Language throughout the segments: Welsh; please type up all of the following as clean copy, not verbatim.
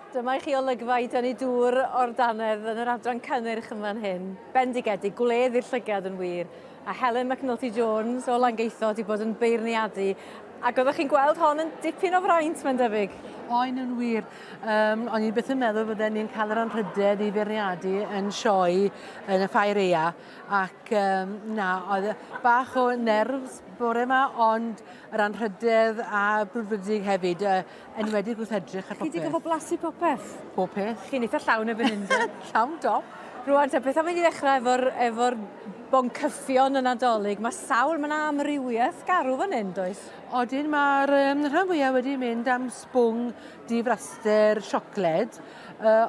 Dyma i chi olygfa i dynnu dŵr o'r dannedd yn yr adran cynnyrch yn fan hyn. Bendigedig, gwledd i'r llygad yn wir. A Helen McNulty Jones o Langeitho wedi bod yn beirniadu. Ac oeddech chi'n gweld hon yn dipyn o fraint, mae'n debyg. Oen yn wir. O'n i byth yn meddwl fydden ni'n cael yr anrhydedd i feirniadu yn sioe yn y Ffair Aea. Ac na, oedd bach o nerves bore yma, ond yr anrhydedd a brwdfrydig hefyd. Enwedig wrth edrych ar popeth. Chi 'di gorfod blasu popeth? Pob peth. Chi'n eitha llawn erbyn hyn de? Llawn dop. Rwan te, beth am i ni ddechrau efo'r efo boncyffion y Nadolig? Mae sawl, mae yna amrywiaeth garw fan hyn, does? Odyn, mae'r um, rhan fwyaf wedi mynd am sbwng difraster siocled,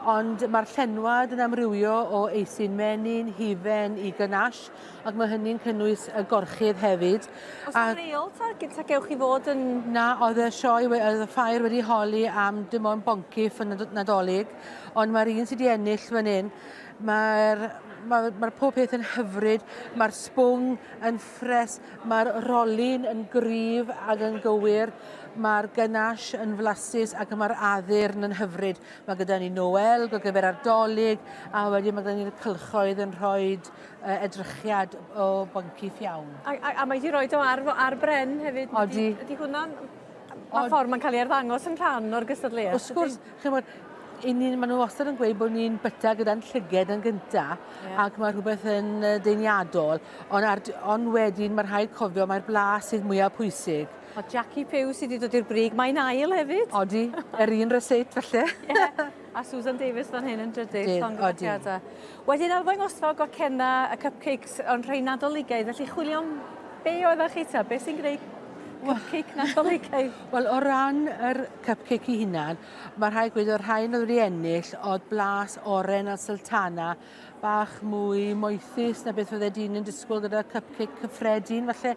ond mae'r llenwad yn amrywio o eisin menyn, hufen i ganache, ac mae hynny'n cynnwys y gorchudd hefyd. Oes a reol ta, ta gewch chi fod yn... Na, oedd y sioe, oedd y ffair wedi holi am dim ond boncyff yn Nadolig, ond mae'r un sydd wedi ennill fan hyn, mae'r mae, mae pob peth yn hyfryd, mae'r sbwng yn ffres, mae'r rolyn yn gryf ac yn gywir, mae'r ganache yn flasus ac mae'r addurn yn hyfryd. Mae gyda ni Noel ar gyfer ardolig, a wedyn mae gyda ni'r cylchoedd yn rhoi edrychiad o boncyff iawn. A, a, a mae 'di roid o ar ar bren hefyd. Odi. Ydy hwnna'n... Ma' ffordd mae'n cael ei arddangos yn rhan o'r gystadleuaeth. Wrth gwrs, ch'mod, 'yn ni, ma' nhw wastad yn gweud bod ni'n byta gyda'n llyged yn gynta ac ma' rhywbeth yn deniadol, ond ar ond wedyn ma' rhaid cofio mai'r blas sydd mwya pwysig. O Jackie Pugh sy 'di dod i'r brig, mae'n ail hefyd. Odi, yr un rysáit falle. Ie. A Susan Davies fan hyn yn drydydd, llongyfarchiadau. Wedyn arddangosfa o gacennau a cupcakes ond rhai Nadoligaidd, felly chwilio am be oeddech chi ta? Be sy'n gwneud cupcake Nadoligaidd? Wel, o ran yr cupcake i hunan, mae rhaid gweud o'r rhain oedd wedi ennill, oedd blas oren a sultana bach mwy moethus na beth fydde dyn yn disgwyl gyda cupcake cyffredin falle,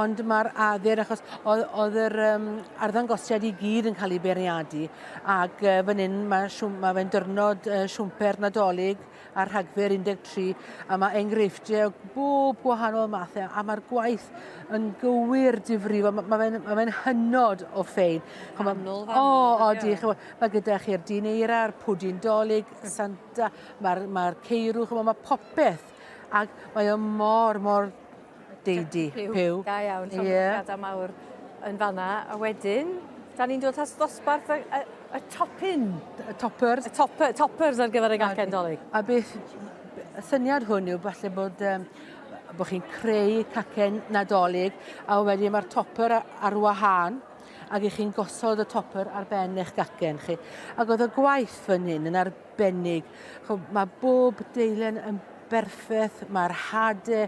ond mae'r addurn, achos oedd, oedd yr um, arddangosiad i gyd yn cael ei beirniadu, ac uh, fan hyn mae, mae fe'n dyrnod uh, siwmper Nadolig ar Rhagfyr 13, a mae enghreifftiau o bob gwahanol mathau, a mae'r gwaith yn gywir difrifol, mae, mae fe'n ma fe hynod o ffein. Fanwl, fanwl. O, odi, mae gyda chi'r dyn eira, a'r pwdin dolig, Santa, Mae'r ma ceirw, chymod, mae popeth. Ac mae o mor, mor deidi. Piw. Piw. Da iawn, llongyfarchiadau yeah. mawr yn fanna. A wedyn, da ni'n dod at ddosbarth y, y, y topin. Y toppers. Y topper, toppers ar gyfer y gacen dolyg. A beth, y syniad hwn yw falle bod, um, bod chi'n creu cacen Nadolig a wedyn mae'r topper ar wahân ac i chi'n gosod y topper ar ben eich gacen chi. Ac oedd y gwaith fan hyn yn arbennig. Mae bob deilen yn berffeth, mae'r hade,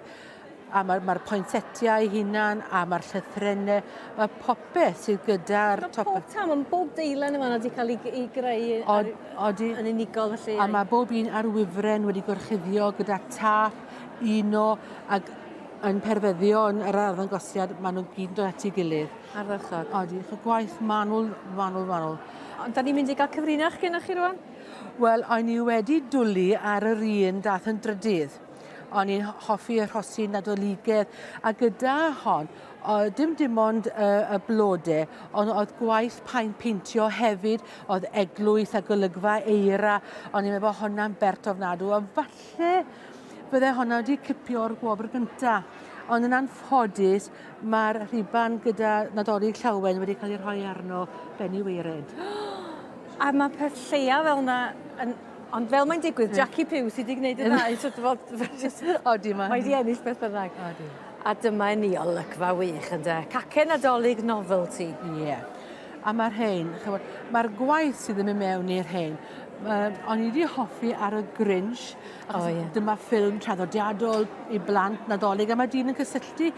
a mae'r mae poinsetiau hunan, a mae'r llythrennau, mae popeth sydd gyda'r top. Pob tam, mae bob deilen yma wedi cael ei, ei greu ar, odi, yn unigol felly. A mae bob un ar wifren wedi gorchuddio gyda tap, uno, ac yn perfeddio yn yr arddangosiad, maen nhw'n gyd yn dod at ei gilydd. Ardderchog. Odi, gwaith manwl, manwl, manwl. Ond da ni'n mynd i gael cyfrinach gennych chi rwan? Wel, o'n i wedi dwlu ar yr un dath yn drydydd. O'n i'n hoffi y rhosi Nadoligedd, a gyda hon, o, dim dim ond y, y blode, ond oedd gwaith paent peintio hefyd, oedd eglwys a golygfa eira, o'n i'n meddwl bod honna'n bert ofnadw, a falle bydde honna wedi cipio'r gwobr gynta. Ond yn anffodus, mae'r rhuban gyda Nadolig Llawen wedi cael ei rhoi arno ben i waered. A mae peth lleia fel yna yn... Ond fel mae'n digwydd, Jackie Pugh sydd wedi gwneud y ddau, so fod... Odi, mae... Mae wedi ennill beth bynnag. Odi. A dyma ni olygfa wych, ynde? Cacen Nadolig novelty. Ie. Yeah. A mae'r rhain, chymod, mae'r gwaith sydd yn mynd mewn i'r rhain, o'n i wedi hoffi ar y Grinch, achos oh, yeah. dyma ffilm traddodiadol i blant Nadolig, a mae dyn yn cysylltu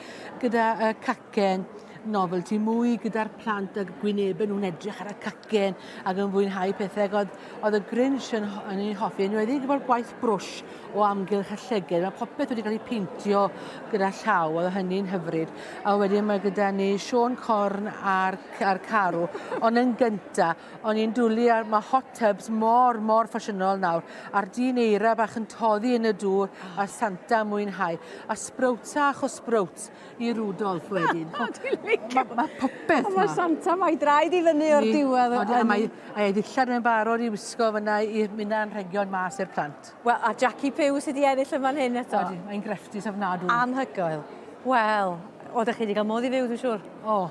gyda uh, cacen novelty mwy gyda'r plant ag gwynebau nhw'n edrych ar y cacen ac yn fwynhau pethau. Ac oedd, oedd y Grinch yn, yn ei hoffi, yn enwedig efo'r gwaith brwsh o amgylch y llyged. Mae popeth wedi cael ei peintio gyda llaw, oedd hynny'n hyfryd. A wedyn mae gyda ni Siôn Corn a'r, a'r Carw, ond yn gynta, o'n i'n dwlu ar, mae hot tubs mor, mor ffasiynol nawr, a'r dyn eira bach yn toddi yn y dŵr, a Santa mwynhau. A sprouts ach o sprouts i Rudolf wedyn. Dwi'n Ma' ma' popeth 'ma. Ma' Santa mae draed i fyny o'r diwedd. Odi a mae a ei ddillad yn barod i wisgo fyna i mynd â anrhegion mas i'r plant. Wel a Jackie Pugh sy 'di ennill yn fan hyn eto. Odi mae'n grefftus ofnadwy. Anhygoel. Wel, oeddech chi 'di ga'l modd i fyw dwi'n siŵr. O.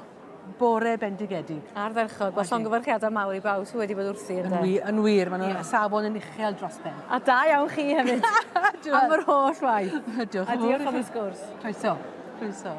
Bore bendigedig. Ardderchog. Wel llongyfarchiadau mawr i bawb sy wedi bod wrthi ynde? Yn wir, yn wir, ma' nw'n safon yn uchel dros ben. A da iawn chi hefyd. Am yr holl waith. Diolch A diolch am y sgwrs. Croeso. Croeso.